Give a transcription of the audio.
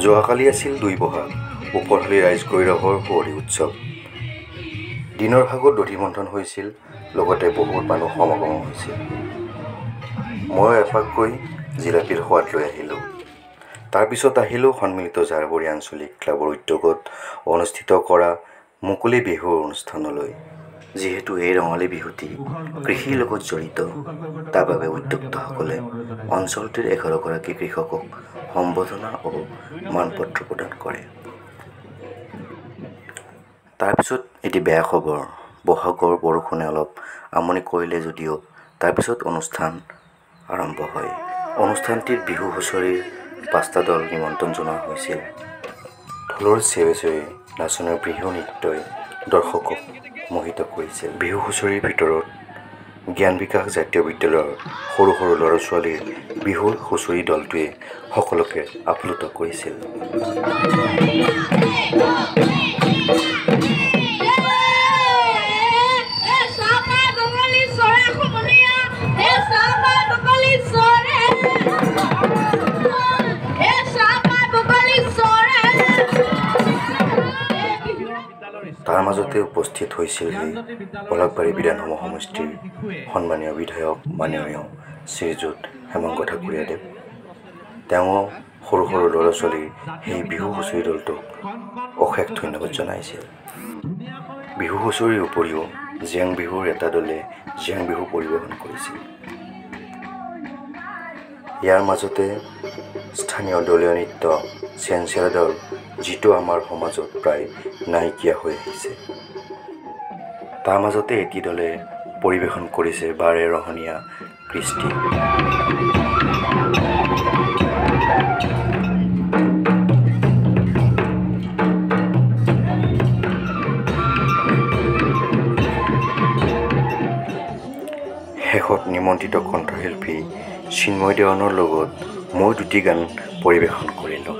যোৱাকালি আছিল 2 বহাগ, ওপৰশালী ৰাইজ গৈৰৱৰ সুঁৱৰি উৎসৱ। দিনৰ ভাগত দধি মন্থন হৈছিল, লগতে বহুত মানুহ সমাগম হৈছিল। ময়ো এপাক গৈ জিলাপীৰ সোৱাদ লৈ আহিলোঁ। তাৰপিছত আহিলোঁ সন্মিলিত ঝাৰবৰী আঞ্চলিক ক্লাবৰ উদ্যোগত অনুষ্ঠিত কৰা মুকলি বিহুৰ অনুষ্ঠানলৈ। যিহেতু এই ৰঙালী বিহুটি কৃষিৰ লগত জড়িত, তাৰ বাবে উদ্যোক্তাসকলে অঞ্চলটোৰ 11গৰাকী কৃষকক সম্বৰ্ধনা ও মানপত্ৰ প্ৰদান কৰে। তাৰপিছত এটি বেয়া খবৰ, বহাগৰ বৰষুণে অলপ আমনি কৰিলে যদিও তাৰপিছত অনুষ্ঠান আৰম্ভ হয়। অনুষ্ঠানটিত বিহু হুঁচৰিৰ 5টা দল নিমন্ত্ৰণ জনোৱা হৈছিল। ঢোলৰ চেৱে চেৱে নাচনীৰ বিহু নৃত্যই দৰ্শকক মোহিত কৰিছিল। বিহু হুঁচৰিৰ ভিতৰত জ্ঞান বিকাশ জাতীয় বিদ্যালয়ৰ সৰু সৰু ল'ৰা ছোৱালীৰ বিহুৰ হুঁচৰি দলটোৱে সকলোকে আপ্লুত কৰিছিল। তাৰ মাজতে উপস্থিত হৈছিলহি পলাশবাৰী বিধানসভা সমষ্টিৰ সন্মানীয় বিধায়ক মাননীয় শ্ৰীযুত হেমংগ ঠাকুৰীয়াদেৱ। তেওঁ সৰু সৰু ল'ৰা ছোৱালীৰ সেই বিহু হুঁচৰি দলটোক অশেষ ধন্যবাদ জনাইছিল। বিহু হুঁচৰিৰ উপৰিও জেং বিহুৰ এটা দলে জেং বিহু পৰিৱেশন কৰিছিল। ইয়াৰ মাজতে স্থানীয় দলীয় নৃত্য চেনচেৰা দল, যিটো আমাৰ সমাজত প্ৰায় নাইকিয়া হৈ আহিছে, তাৰ মাজতে এটি দলে পৰিৱেশন কৰিছে বাৰে ৰহণীয়া কৃষ্টি। শেষত নিমন্ত্ৰিত কণ্ঠশিল্পী চিন্ময় দেৱানৰ লগত মই দুটি গান পৰিৱেশন কৰিলোঁ।